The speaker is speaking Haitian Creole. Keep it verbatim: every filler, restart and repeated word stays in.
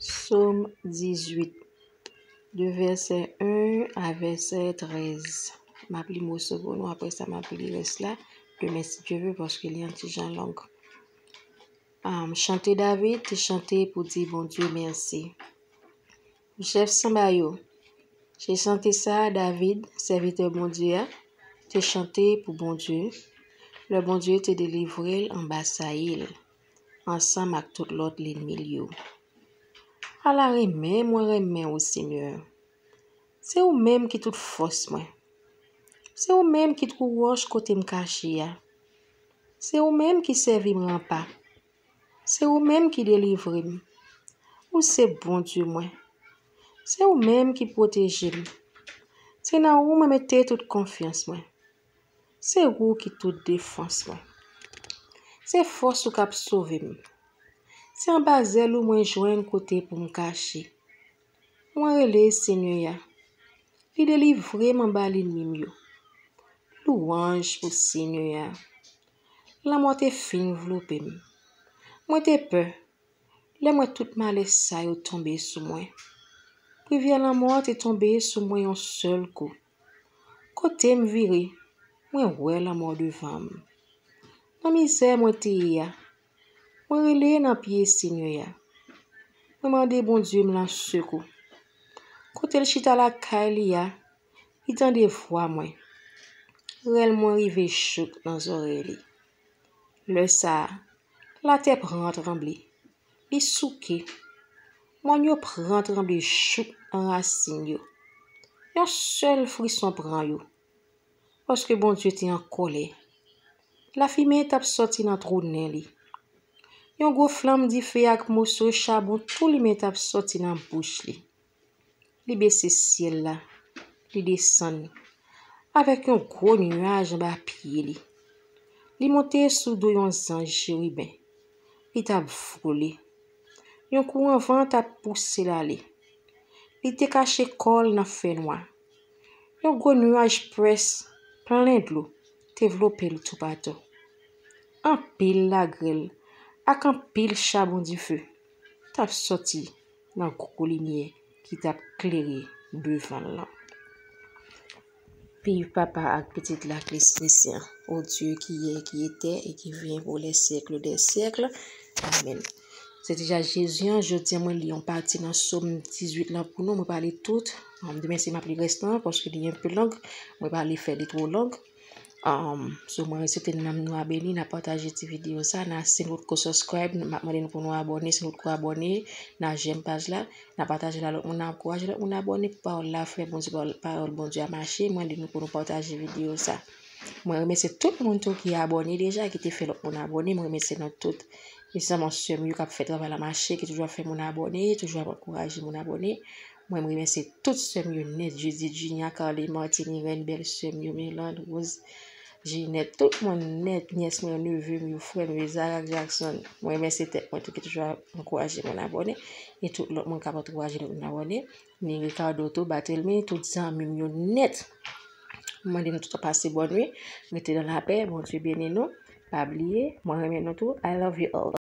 Sòm dizuit, de vèsè en a vèsè trèz. M ap li moso pou nou, apre sa, m ap li rès la demen, si Dye vle, paske li yon ti jan long. Um, chante David te chante pou di Bondye mèsi. Chèf sanba yo, se chante sa a David, sèvitè Bondye a, te chante pou Bondye, lè Bondye te delivre l anba Sayil, ansanm ak tout lòt lènmi l yo. Ala renmen mwen renmen ou, Senyè! Se ou menm ki tout fòs mwen. Se ou menm ki twou wòch kote m kache a. Se ou menm ki sèvi m ranpa. Se ou menm ki delivre m. Ou se Bondye mwen. Se ou menm ki pwoteje m. Se nan ou mwen mete tout konfyans mwen. Se ou ki tout defans mwen. Se fòs ou k ap sove m. Se anba zèl ou mwen jwenn kote pou m kache. Mwen rele Senyè a. Li delivre m anba lènmi m yo. Lwanj pou Senyè a. Lanmò te fin vlope m. Mwen te pè lè m wè tout malè sa yo tonbe sou mwen. Rivyè lanmò te tonbe sou mwen yon sèl kou. Kote m vire, mwen wè lanmò devan m. Nan mizè mwen te ye a, mwen rele nan pye Senyè a. Mwen mande Bondye m lan sekou. Kote l chita lakay li a, li tande vwa mwen. Rèl mwen rive jouk nan zòrèy li. Lè sa a, latè pran tranble. Li souke. Mòn yo pran tranble jouk nan rasin yo. Yon sèl frison pran yo. Paske Bondye te an kòlè. Lafimen t ap sòti nan twou nen li. Yon gwo flanm dife ak moso chabon tou limen t ap sòti nan bouch li. Li bese syèl la, li desann avèk yon gwo nyaj anba pye li. Li monte sou do yon zanj cheriben. Li t ap vole. Yon kouran van t ap pouse l ale. Li te kache kò l nan fènwa. Yon gwo nyaj pwès plen dlo te vlope l toupatou. Anpil lagrèl ak anpil chabon dife t ap sòti nan gwo limyè ki t ap klere devan l lan. Viv Papa ak Pitit l ak Lespri Sen, o Dye ki yè, ki etè e ki vyen pou lè syèk dè syèk. Amèn. Se deja Jezi an, jodi a mwen li yon pati nan Sòm dizuit lan pou nou, mwen pa li tout. Demen se m ap li rès lan, paske li enpe long, mwen pa li fè li twò long. Um, so, mwen swete nanm nou a beni, n a pataje ti videyo sa, n a, si nou potko subscribe, m ap mande nou pou nou abòne, si nou potko abòne, n a jèm paj la, n a pataje l a lòt moun, n a ankouraje lòt moun abòne pou pawòl la fè Bondye, pawòl, pawòl Bondye a mache, mwen mande nou pou nou pataje videyo sa. Mwen remèsye tout moun tou ki abòne deja, ki te fè lòt moun abòne, mwen remèsye nou tout. E sèlman sè m yo k ap fè travay la mache, ki toujou ap fè moun abòne, toujou ap ankouraje moun abòne. Mwen, mwen remèsye tout sè m yo nèt, Jezi, Jinya, Carly, Martine, Irène, bèl sè m yo, Melande, Rose, Jeanette, tout moun nèt, nyès mwen yo, neve m yo, frè m yo, Zara, Jackson. Mwen remèsye tèt mwen tou ki toujou ap ankouraje moun abòne. E tout lòt moun k ap ankouraje lòt moun abòne. Ni Ricardo tou, Barthelmy, tout zanmi m yo nèt. Mwen mande nou tout pase bòn nwi. Rete nan lapè, Bondye beni nou. Pa bliye, mwen renmen nou tou. I love you all.